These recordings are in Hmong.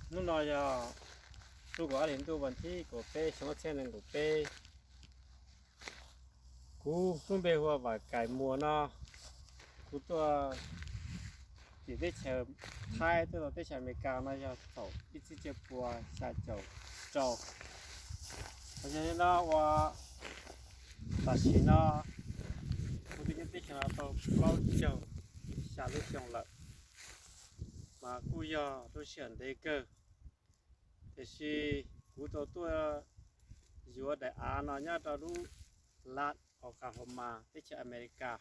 Hnub no yog hnub kaum ob hlis ntuj vas thib kaum peb xyoo ob txhiab nees nkaum peb. Kuv lub npe hu ua Vam Kais Muas no. Kuv tuaj tim teb chaws Thaib tuaj tau teb chaws Amelikas no yog thaum ib txhiab cuaj puas xya caum rau. Yog li no ua tam sim no kuv twb nyob teb chaws no tau plaub caug xya lub xyoo lawm, mas kuj yog lub sij hawm ntev kawg. Tiam sis kuv tau tuaj yuav daim av no nyob rau lub Las Oklahoma teb chaws Amelikas,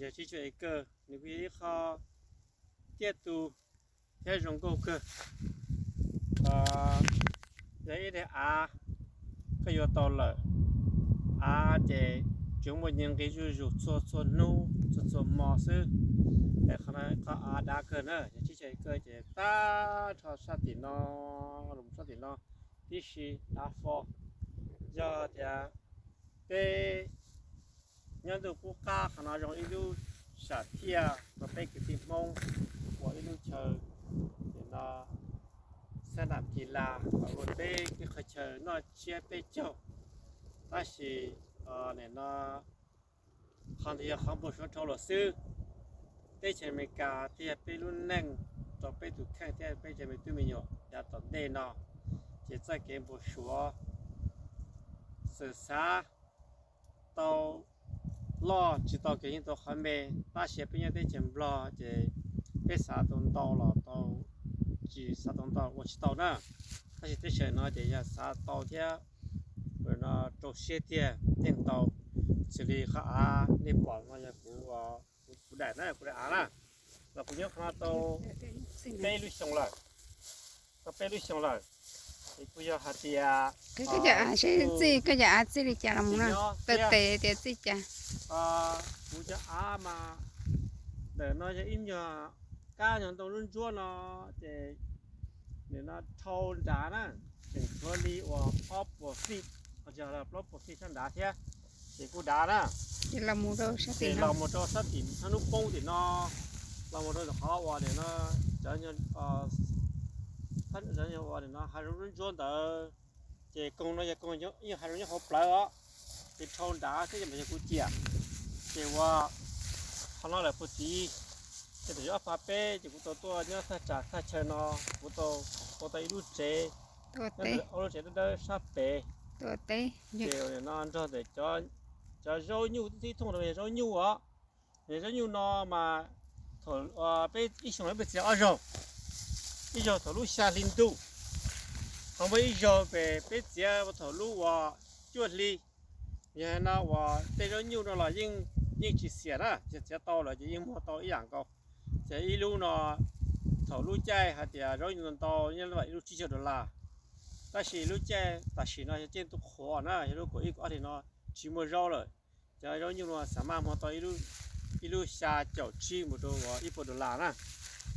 yog tsib caug acre, nws kuj yog ib qho tiaj tus thiab zoo nkauj kawg. Yog ib daim av koj yuav tau lawm, av ces tsuas muaj nqi zuj zus txhua txhua hnub txhua txhua hmo xwb. Es qhov no qhov av dav kawg na, yog tsib caug acre ces tag nrho sab tim no los sab tim no tib si dav fo. Yog tias peb nyob ntuj qub qab, qhov no zoo ib lub sam thiaj rau peb kwv tij Hmoob ua ib lub chaw, nim no xab nam kis las ua peb ib qhov chaw noj tsiab peb caug. Tab sis nim no qhov ntawd yog qhov npau suav dhau lawm xwb. Teb chaws Amelikas thiaj yog peb lub neej rau peb tus kheej thiab peb cov me tub me nyuam yav tom ntej no, ces txoj kev npau suav txawm xav tau loj tsis tau kev yeej tau qhov me, tab sis peb nyob teb chaws Nplog ces peb xav tau ntau los tau, tsis xav tau ntau ua tsis tau na. Tab sis teb chaws no ces yog xav tau thiab no rau siab tiag yeej tau. Xws li qhov av nej pom no yog kuv, kuv daim na, kuv daim av na, los kuv nyob qhov no tau peb lub xyoo lawm, tau peb lub xyoo lawm. Es kuj yog hais tias koj cov av txij li cas los mus no, tau tes tias txij cas? Kuv cov av mas ntawm no yog ib nyuag kab nyuag ntoo ntsuab ntsuab no, ces nim no dhau nrad na, tseem tshuav li uas ob puas feet, plaub puas feet sab nrad thiab, ces kuj dav na. Ces los mus rau sab tim no, hnub poob tim no, los mus rau qhov uas nim no cov, cov nim no hav zoov ntsuab ntawd, ces koog no yog koog ib nyuag hav zoov nyob hauv plawv os, ces dhau nrad xwb ces mas yog kuv ciam. Ces ua qhov no lawm puag tid, ces thaum yuav ob phav peb ces kuv tau tuaj nyob thaj tsam thaj chaw no, kuv tau ua tau ib lub tsev, ob lub tsev dawb dawb sab pem, ces no nrog ntawm cov zaub nyuj, tib thooj rau yog zaub nyuj os. Zaub nyuj no mas thaum peb ib xyoos peb txiav ob zaug, ib zaug thaum lub xya hli ntuj, ho muaj ib zaug pem peb txiav thaum lub uas cuaj hli. Yog no uas tej zaub nyuj no los yeej tsis xiam na, txiav tau lawm ces yeej muag tau ib yam nkaus. Ces ib lub no thaum lub caij hais tias zaub nyuj ntau ntau nyob ib lub tsib caug dollar, tab sis lub caij tam sim no yog caij ntuj qhuav na, yog lub kaum ib kaum ob hli no tsis muaj zaub lawm, cov zaub nyuj no xav mas muag tau ib lub xya caum tsib mus rau uas ib puas dollar na.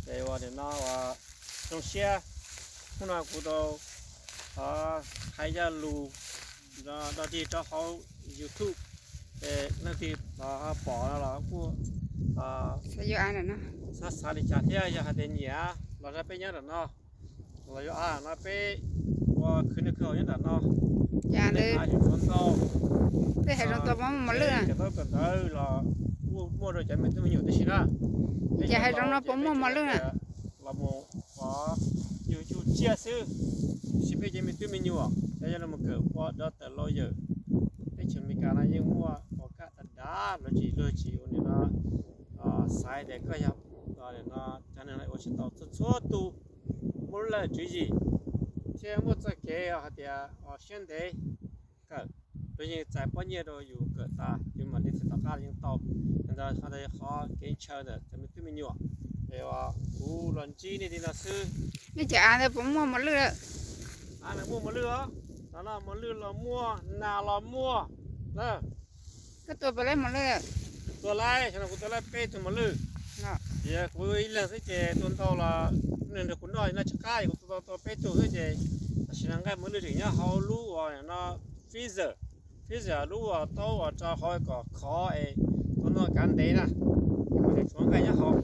Ces uas nim no uas zoo siab, hnub no kuv tau hais zaj lus dog dig rau hauv YouTube, ces leej twg pom no los kuj xav xav li cas thiab, yog hais tias nyiam los nrog peb nyob nram no, los yuav av no peb ua khwv noj khwv haus nyob nram no. Av tsuav ntau, tej hav zoov tau muaj mos lwj, cov taub kawm ntawv los kuj muaj rau cov me tub me nyuam tib si na. Ces hav zoov no puas muaj mos lwj na? Los mus yug yug tsiaj xwb, tsis peb cov me tub me nyuam cov yog los mus kawm ua doctor lawyer. Teb chaws Amelikas no yeej muaj ua kaj dav dav los tsis luag tsis ua nim no xaiv tias koj yog no cov neeg no ua tsis tau, txhua txhua tus muaj lub laj tswv yim thiab muaj txoj kev hais tias siab ntev kawm, luag yeej txais pob nyiaj rau yus kawm tas yus mam li txais tom qab yeej tau. Ntawd qhov ntawd qhov kev ntshaw ntawm cov me tub me nyuam. Es kuv los ntsib nej li no xwb. Nej cov av ntawd puas muaj mos lwj lawm? Av ntawd muaj mos lwj os, no mos lwj los muaj, nas los muaj. Koj tua puas laib mos lwj? Tua laib, xyoo no kuv tua laib peb tug mos lwj. Tias kuv ib leeg xwb ces tua ntau los neeg nrog kuv noj noj tsis qab, kuv tua tua peb tug xwb ces tam sim no nqaij mos lwj tseem nyob hauv lub uas no freezer, freezer lub uas taub uas rau hauv kom khov es tua noj kav ntev na, es kuv tseem tshuav nqaij nyob hauv.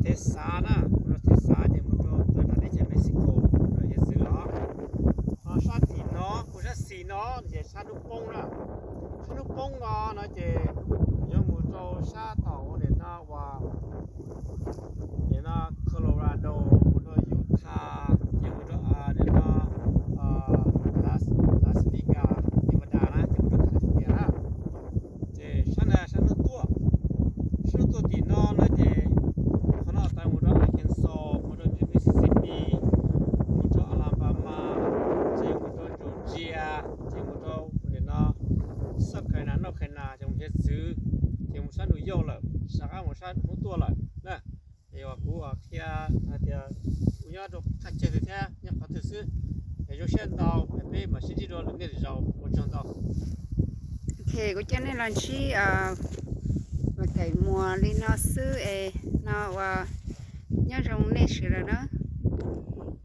Texas na, mus rau Texas ces mus rau tawm nram teb chaws Mexico, rau hiav txwv los. Ho sab tim no, kuv sab xis no ces sab hnub poob na. Sab hnub poob no no ces yuav mus rau sab tom ua nim no uas nim no Colorado, mus rau Utah, ces mus rau nim no Las, Las Vegas, Nevada na, ces mus rau California na. Ces sab na sab hnub tuaj, sab hnub tuaj tim no no ces qhov no tawm mus rau Arkansas, mus rau Mississippi, mus rau Alabama, ces mus rau Georgia, ces mus rau nim no South Carolina, North Carolina, ces mus hiav txwv, ces mus sab New York lawm, sab qab mus sab hnub tuaj lawm na. Es uas kuv qhia hais tias kuv nyob rau qhov chaw twg thiab nyob qhov twg xwb, es zoo siab ntau, es peb mam sib ntsib dua lwm niaj lwm zaus, ua tsaug ntau. Ok, kuv coj nej los ntsib Vam Kaim Muas li no xwb es no uas nyob zoo nej sawv daws na.